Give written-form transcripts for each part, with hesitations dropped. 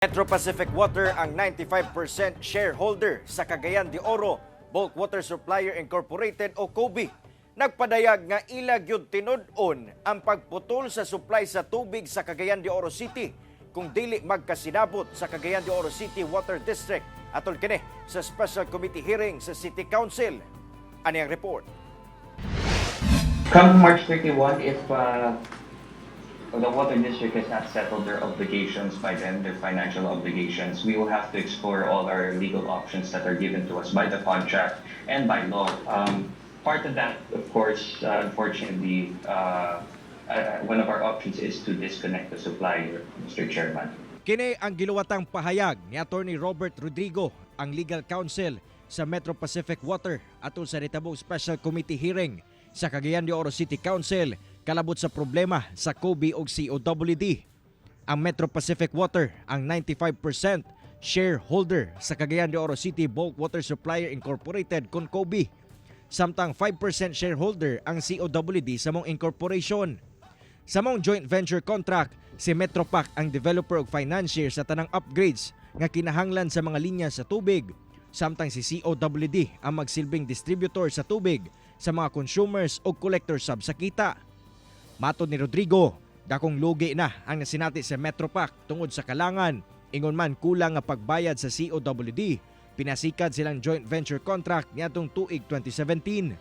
Metro Pacific Water ang 95% shareholder sa Cagayan de Oro Bulk Water Supplier Incorporated o COBI. Nagpadayag nga ila gyud tinud-on ang pagputol sa supply sa tubig sa Cagayan de Oro City kung dili magkasinabot sa Cagayan de Oro City Water District atol kini sa special committee hearing sa City Council. Ani ang report. Come March 31, if the water district has not settled their obligations by then, their financial obligations, we will have to explore all our legal options that are given to us by the contract and by law. Part of that, of course, unfortunately, one of our options is to disconnect the supply, Mr. Chairman. Kini ang giluwatang pahayag ni Attorney Robert Rodrigo, ang legal counsel sa Metro Pacific Water, atol sa nitabong special committee hearing sa Cagayan de Oro City Council kalabot sa problema sa COBI ug COWD. Ang Metro Pacific Water ang 95% shareholder sa Cagayan de Oro City Bulk Water Supplier Incorporated kon COBI. Samtang 5% shareholder ang COWD sa maong incorporation. Sa maong joint venture contract, si Metropac ang developer ug financier sa tanang upgrades nga kinahanglan sa mga linya sa tubig. Samtang si COWD ang magsilbing distributor sa tubig sa mga consumers o collector sub sa kita. Matod ni Rodrigo, dakong lugi na ang nasinati sa Metropac tungod sa kalangan. Ingon man kulang nga pagbayad sa COWD, pinasikad silang joint venture contract niadtong tuig 2017.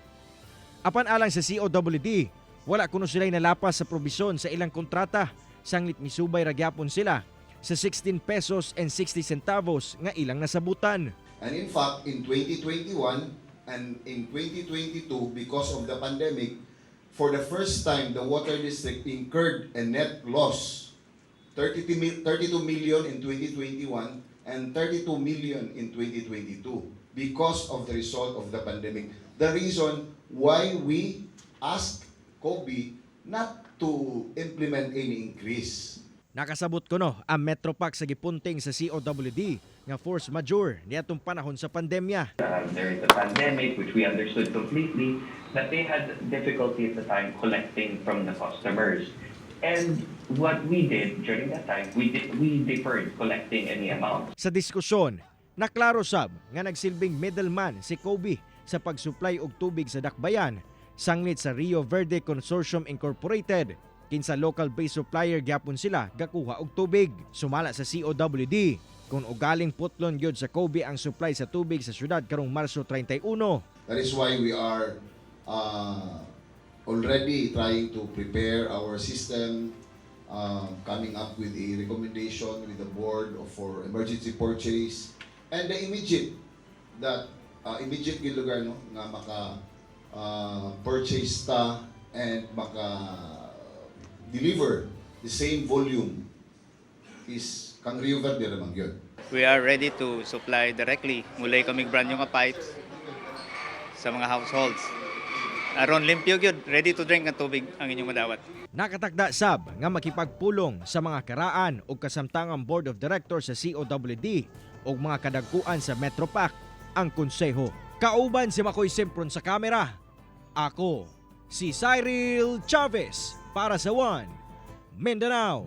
Apan alang sa COWD, wala kuno sila'y nalapas sa probisyon sa ilang kontrata. Sanglit misubay ra gyapon sila sa 16 pesos and 60 centavos nga ilang nasabutan. And in fact, in 2021 and in 2022, because of the pandemic, for the first time, the water district incurred a net loss, 32 million in 2021 and 32 million in 2022 because of the result of the pandemic. The reason why we asked COBI not to implement any increase. Nakasabot kuno ang Metropac sa gipunting sa COWD nga force majeure niadtong panahon sa pandemya. There is a pandemic, which we understood completely, that they had difficulty at the time collecting from the customers. And what we did during that time, we deferred collecting any amount. Sa diskusyon, naklaro sab nga nagsilbing middleman si COBI sa pag-supply og tubig sa Dakbayan sanglit sa Rio Verde Consortium Incorporated kinsa local based supplier gyapon sila gakuha og tubig. Sumala sa COWD, kung ugaling putlon gyud sa COBI ang supply sa tubig sa syudad karong Marso 31. That is why we are already trying to prepare our system, coming up with a recommendation with the board for emergency purchase and the immediate that immediate gyud lugar, no, nga maka purchase ta and maka deliver the same volume is kang Rio Verde ra man gyud. We are ready to supply directly. Mulay kami brand new nga pipes sa mga households. Aron limpyo gyud, ready to drink ang tubig ang inyong madawat. Nakatakda sab nga makipagpulong sa mga karaan ug kasamtangang board of directors sa COWD ug mga kadagkuan sa Metropac ang konseho. Kauban si Makoy Sempron sa kamera. Ako si Cyril Chavez para sa One Mindanao.